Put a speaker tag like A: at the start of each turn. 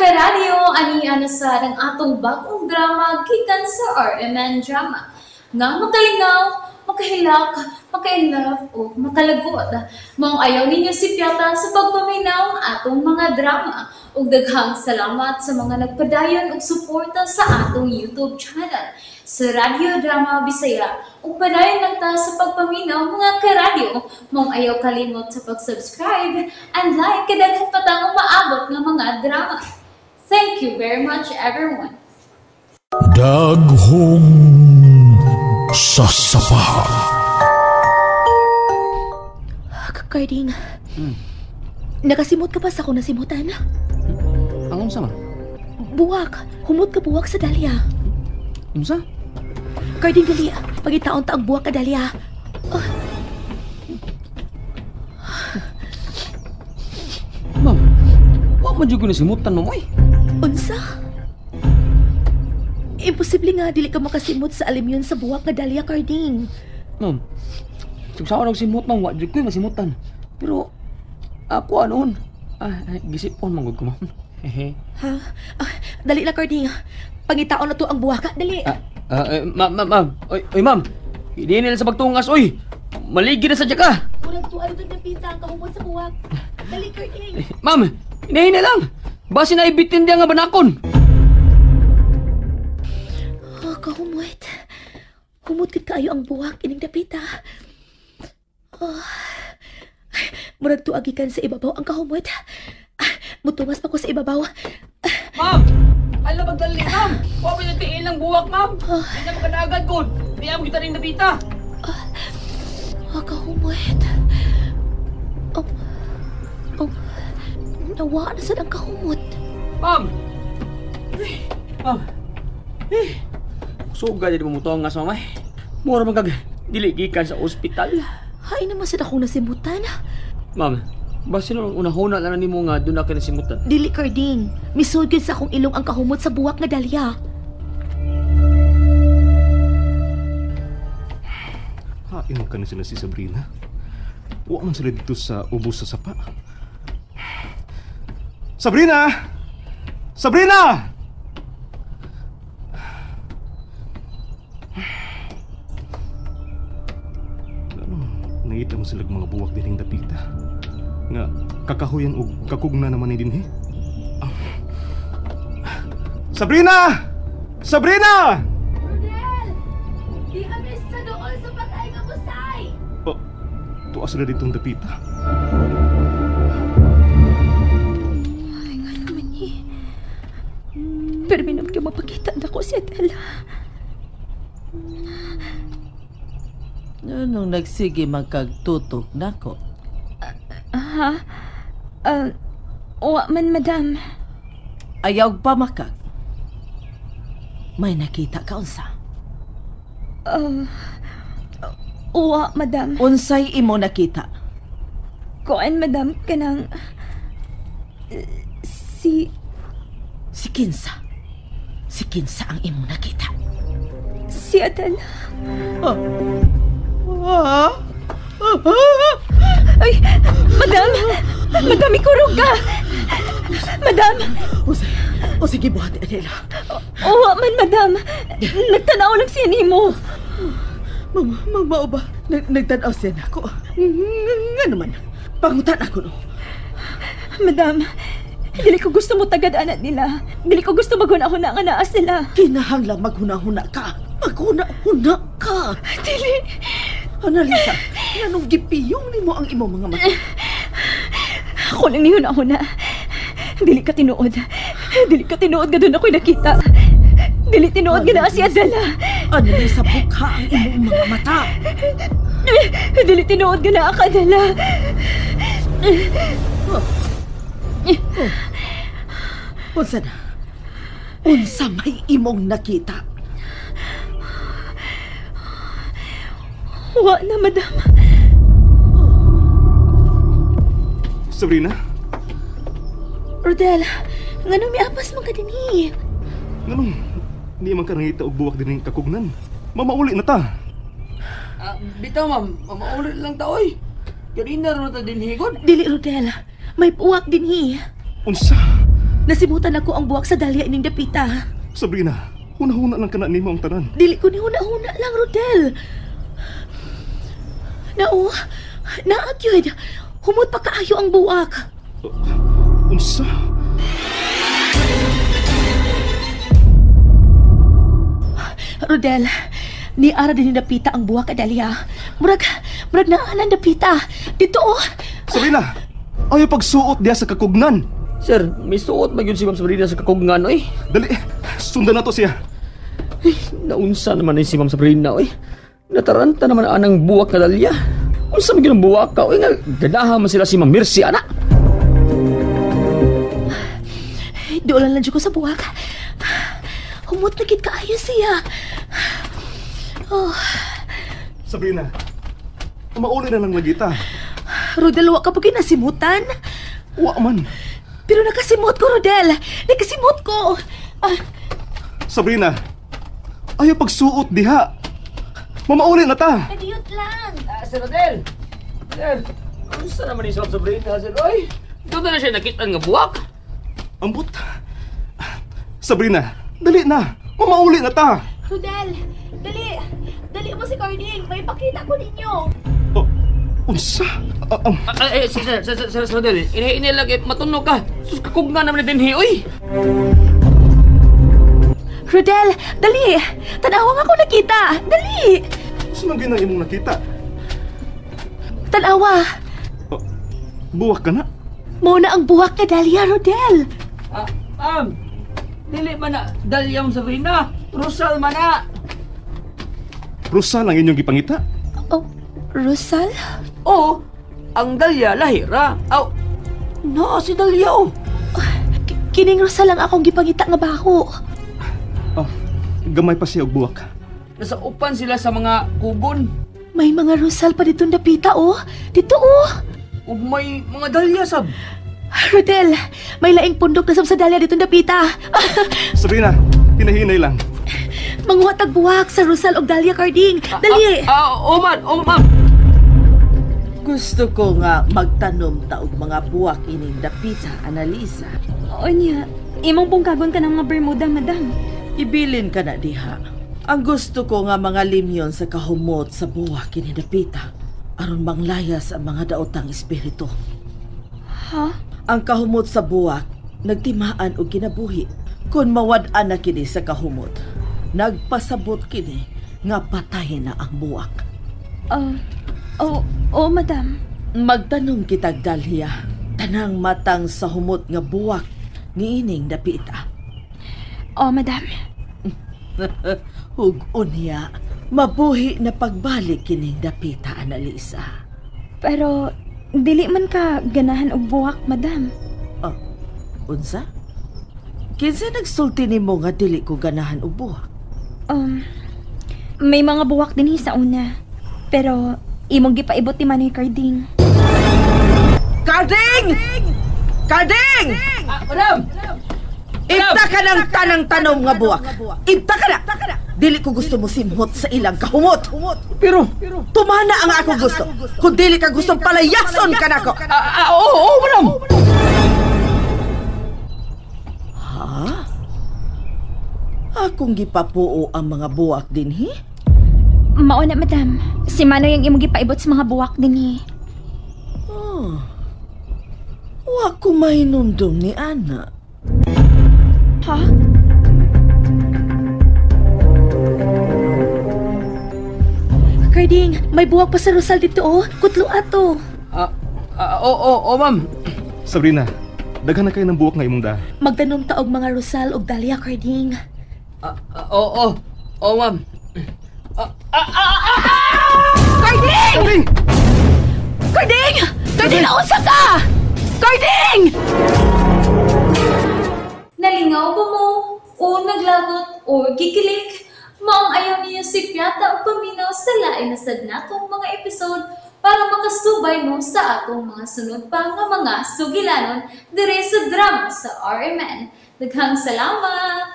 A: karadyo, ani na sa ang atong bagong drama gikan sa RMN Drama. Nga makalingaw, makahilak, makainlove o makalagot. Maong ayaw ninyo sipyata sa pagpaminaw atong mga drama. Ug daghang salamat sa mga nagpadayon og suporta sa atong YouTube channel sa Radyo Drama Bisaya. Ug padayon lang ta sa pagpaminaw, mga karadyo. Maong ayaw kalimot sa pag-subscribe and like kay daghan pa tang umaabot nga mga drama. Thank you very much, everyone.
B: Daghong Sasapa.
C: Carding, nakasimot ka ba sa akong nasimutan?
D: Ang unsa man?
C: Buwak. Humot ka buwak sa Dahlia.
D: Unsa?
C: Carding, dali. Pagitaon ta ang buwak ka, Dahlia. Oh.
D: Ma'am, wa man jud ko nasimutan, ma'am, oy.
C: Unsa? Imposible nga dili ka makasimot sa alimyon sa buwak nga Dahlia, Carding.
D: Ma'am, sugsaon og simot, ma'am, wa jud ko masimutan. Pero ako anon? Gisipon man gud ko, ma'am. Hehe.
C: Ha? Dali na, Carding. Pangitaon na to ang buwak. Dali.
D: Ma'am, ma'am, ma'am. Oy, oy, ma'am. Hindi nila sa pagtungas, oy. Maligi na sa ka.
C: Murag tuwa ito ng pizza ang kahumot sa buwak. Dali, Carding.
D: Ma'am, hinahina lang. Basi na ibitin diya nga banakon.
C: Oh, kahumot. Humot gid kaayo ang buwak ining dapita. Oh. Murag tuwa gikan sa ibabaw ang kahumot. Mutungas pa ko sa ibabaw.
D: Ma'am! Ala magdali, ma'am! Wa pa yung tiil ng buwak, ma'am! Hindi na magkanaagad ko! Hindi na kita rin napita!
C: Oh, kahumot. Oh. Oh. Nawa na sad ang kahumot.
D: Ma'am! Ma'am! Eh! Suga dyan mo mutungas, ma'am, eh. Mura man kag dili gikan sa ospital.
C: Hay naman sad akong nasimutan.
D: Ma'am, basta nung unahuna lang nimo nga doon na ka nasimutan.
C: Dili, Carding. Misugid sa akong ilong ang kahumot sa buwak nga Dahlia.
E: Hain ka na sila si Sabrina. Wa man sila dito sa ubos sa sapa. Sabrina! Sabrina! Ano, nangita mo sila mga buwak din ng dapita. Nga kakahuyan og kakugna naman ni dinhi. Sabrina! Sabrina!
C: Rodel! Di amis sa dool sa patay nga busay!
E: Oh, tuwa sila ditong dapita.
C: Ay, nga naman eh. Pero minam kayo mapakita na ko si Adela.
F: Anong nagsige magkagtutok nako?
G: Ha? Wa man, madam.
F: Ayaw pa makag. May nakita ka unsa?
G: Uwa, madam.
F: Unsay imo nakita?
G: Kuan, madam, kanang si
F: Si Kinsa. Si Kinsa ang imo nakita.
G: Si Adela.
F: Ah. Ah?
G: Ay, madam! Madam, ikurog ka! Madam!
F: O sige, buhat, Adela.
G: Uwa man, madam. Nagtanaw lang siya nimo.
F: Mama, ba? Nagtanaw siya nako. Nga naman, pangutan ako, no?
G: Madam, dili ko gusto mo tagad anak nila. Dili ko gusto maghuna-huna nga naa sila.
F: Kinahanglang maghuna-huna ka. Maghuna-huna ka.
G: Dili.
F: Analisa, nganong gipiyong nimo ang imong mga mata?
G: Ako lang nihuna-huna. Dili ka tinuod. Dili ka tinuod nga doon ako'y nakita. Dili tinuod nga naa si Adela.
F: Analisa, bukha ang imong mga mata.
G: Dili tinuod nga naa ka, Adela.
F: Oh. Oh. Unsa na? Unsa may imong nakita?
G: Wa na, madam.
E: Sabrina?
C: Rodel, nganong miapas man ka dinhi?
E: Nganong di man ka nangita og buwak dinhi kakugnan? Mamauli na ta.
D: Bitaw, ma'am. Mamauli lang ta, oy. Kanina ron ta dinhi, god.
C: Dili, Rodel. May buwak dinhi.
E: Unsa?
C: Nasimutan ako ang buwak sa Dahlia ining dapita.
E: Sabrina, huna-huna lang kana nimo ang tanan.
C: Dili ko ni huna-huna lang, Rodel. Nao, naagyod. Humot pa kaayo ang buwak.
E: Unsa?
C: Rodel, ni ara din dapita ang buwak Dahlia. Murag naanan dapita. Dito oh.
E: Sabrina, ayaw pagsuot diya sa kakugnan.
D: Sir, may suot man yun si Ma'am Sabrina sa kakugnan, oy.
E: Dali, sundan na to siya.
D: Ay, naunsa naman si Ma'am Sabrina, oy. Nataranta naman anang buwak na Dahlia. Unsa man gyud ang buwak ka, oy, nga ganahan man sila si Ma'am Mercy, ana.
C: Doon lang ko sa buwak. Humot na gid kaayo siya. Oh.
E: Sabrina, mauli na lang lagi ta.
C: Rodel, wa ka pa kinasimutan?
E: Wa man.
C: Pero nakasimot ko, Rodel. Nakasimot ko. Ah.
E: Sabrina, ayaw pagsuot diha. Mamauli na ta.
C: Kadiyot lang.
D: Sir Rodel. Sir, unsa naman ni Sabrina, sir? Oy, doon na siya nakita nga buwak.
E: Ambot. Sabrina, dali na. Mamauli na ta.
C: Rodel, dali. Dali mo si Carding. May pakita ko ninyo.
E: Oh, unsa?
D: Sir Rodel, inahinay lang, matunog ka. Sus, kakugna naman na din, oy.
C: Rodel, dali. Tanawa nga ko nakita. Dali.
E: Saan ang ginang imong nakita?
C: Tanawa.
E: Oh, buwak ka na?
C: Muna ang buwak na Dahlia, Rodel.
D: Ma'am, dili man na Dahlia mo Sabrina. Rosal man na.
E: Rosal ang inyong gipangita?
C: Oh, Rosal?
D: Oo, ang Dahlia lahira. Aw, no, si Dahlia oh.
C: Kining Rosal ang akong gipangita nga baho.
E: Oh, gamay pa siya og buwak.
D: Nasa upan sila sa mga kugon.
C: May mga Rosal pa dito dapita oh. Dito oh.
D: Ug may mga Dahlia sab.
C: Rodel, may laing pundok na sab sa Dahlia dito dapita.
E: Sabrina, hinahinay lang.
C: Manguha tag buwak sa Rosal og Dahlia, Carding. Dali.
D: Oh man, oh ma'am.
F: Gusto ko nga magtanom ta og mga buwak ining dapita, Analisa.
G: Oo niya, imong pungkagon ka ng mga Bermuda, madam.
F: Ibilin ka na diha. Ang gusto ko nga mga limyon sa kahumot sa buwak ining dapita aron manglayas ang mga daotang espiritu.
G: Ha?
F: Ang kahumot sa buwak nagtimaan og kinabuhi. Kun mawad-an na kini sa kahumot, nagpasabot kini nga patayin na ang buwak.
G: Oo, madam.
F: Magtanong kitag Dahlia, tanang matang sa humot nga buwak niining dapita.
G: Oo, madam.
F: Hug-on niya, mabuhi na pagbalik kining dapita, Analisa.
G: Pero dili man ka ganahan og buwak, madam.
F: Oh, unsa? Kinsa nagsulti nimo nga dili ko ganahan og buwak?
G: May mga buwak dinhi sa una. Pero imong gipaibot ni Manoy Carding.
F: Carding! Carding!
D: Madam!
F: Ibta ka ng tanang-tanom nga buwak. Ibta ka na! Dili ko gusto mo simhot sa ilang kahumot.
D: Pero
F: tumana ang ako gusto. Kung dili ka gustong palayason ka nako.
D: Oo, madam!
F: Ha? Akong gipapuo ang mga buwak dinhi?
G: Mao na, madam. Si Manoy ang imong gipaibot sa mga buwak dinhi.
F: Oh. Wa ko mahinumdum ni Ana.
G: Ha?
C: Carding, may buwak pa sa Rosal dito oh. Kutlo ato.
D: Oo, ma'am.
E: Sabrina, daghan na kayo ng buwak nga imong da.
C: Magtanom ta og mga Rosal og Dahlia, Carding.
D: Oo, ma'am.
C: Carding! Carding! Carding! Carding, naunsa ka! Carding!
A: Nalingaw ba mo? O naglagot o gikilig? Maong ayaw niyo si Piata o paminaw sa lain na sad natong mga episode para makasubay mo sa atong mga sunod pa nga mga sugilanon dire sa drama sa RMN. Daghang salamat!